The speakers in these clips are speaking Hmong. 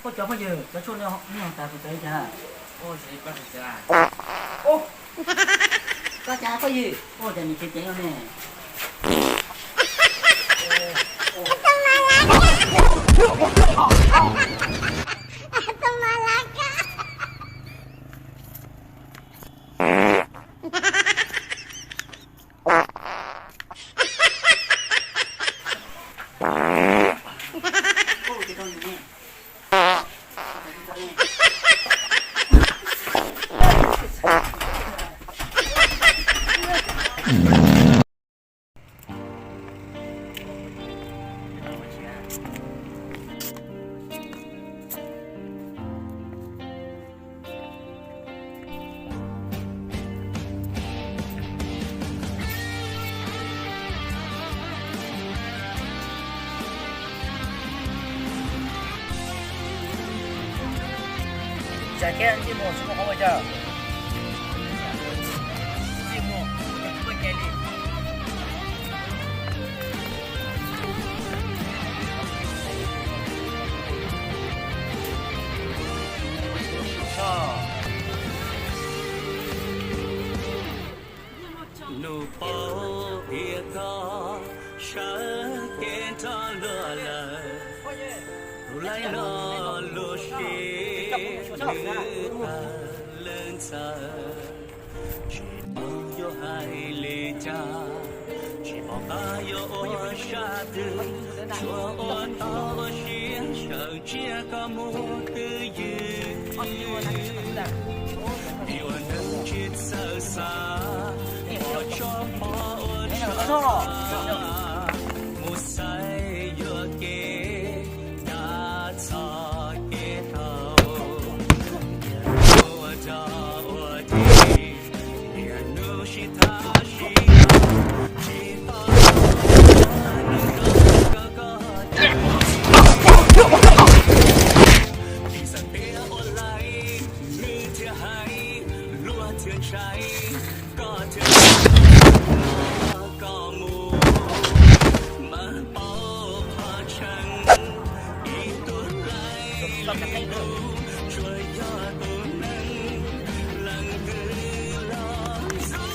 Ua cov phooj ywg, cov tshuaj nej noj tas kuv txawv li cas? Koj cas phooj ywg, ua cas nws ceev ceev no ne? Tsav thiab ntsej muag tsis muaj qhov ua cas. Ntsej muag tsis muaj cai li. Nus paub tias koj sawv kev nrog luag lawm, tus laib no lub siab nws tawg leej ntxawm. Tsis paub yuav hais li cas, tsis pom qab yuav ua sab twg, tsuas ua tau ua siab sawv tsiab koj mus twj ywm. Vim ua neeg tsis txawj xav, pom tsob pom ua tsaug, mus xaiv yuam kev, kav txhoj kev tau, ua dog ua dig, niaj hnub sib tham sib nug, tsis tau nws zoo koj koj tsis pom. Tsis xav tias ua laib nws thiaj hais, luag thiaj ntshai, koj thiaj koj mus, mas paub qhov tseeb ib tug laib li lub, tsuas yog tus neeg leej twg los ntxub.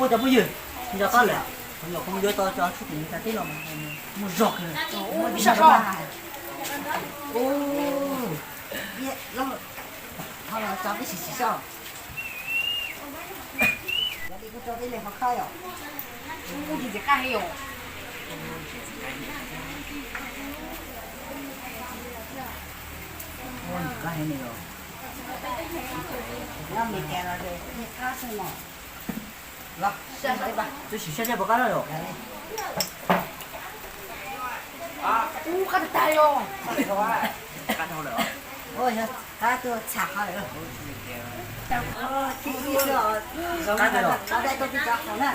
Ua cov phooj ywg, nco qab lawm, kuv nyuam qhuav mus yuav tau cov tshuaj tim Meskas teb los mas muaj zog kawg. Ua, ua, ua, ua, tso peb sim sim xyuas. Cov li kuj tso peb li qhov khab yom. Ub, tsis txiv qab heev yom. Ub, txiv qab heev li yom. Nyob Meskas los txiv qab xwb no. Los, twb sim saib seb puas qab na yom. Ub, qab tag tag li os. Qab dhau lawm. Ua, yog qab tuaj txham qhov lawm. Qab dhau lawm. Qab dai tuaj tib cov qhov na.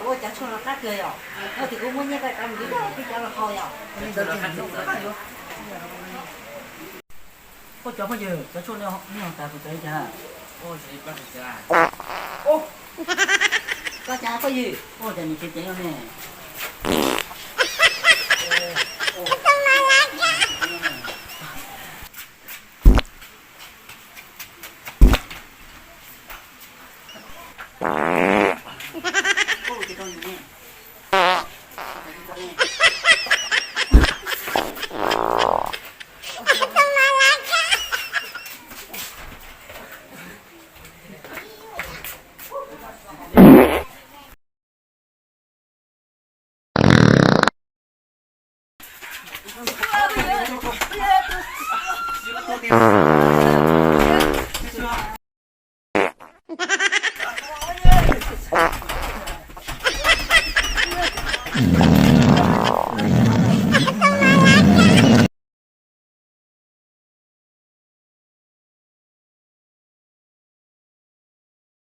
Ua cov tshuaj no qab kawg yom. Koj tias kuv muab nyiaj koj cov mus yuav cov los haus yom. Ua cov phooj ywg, cov tshuaj nej noj tas kuv txawv li cas? Koj cas phooj ywg, ua cas nws ceev ceev no ne?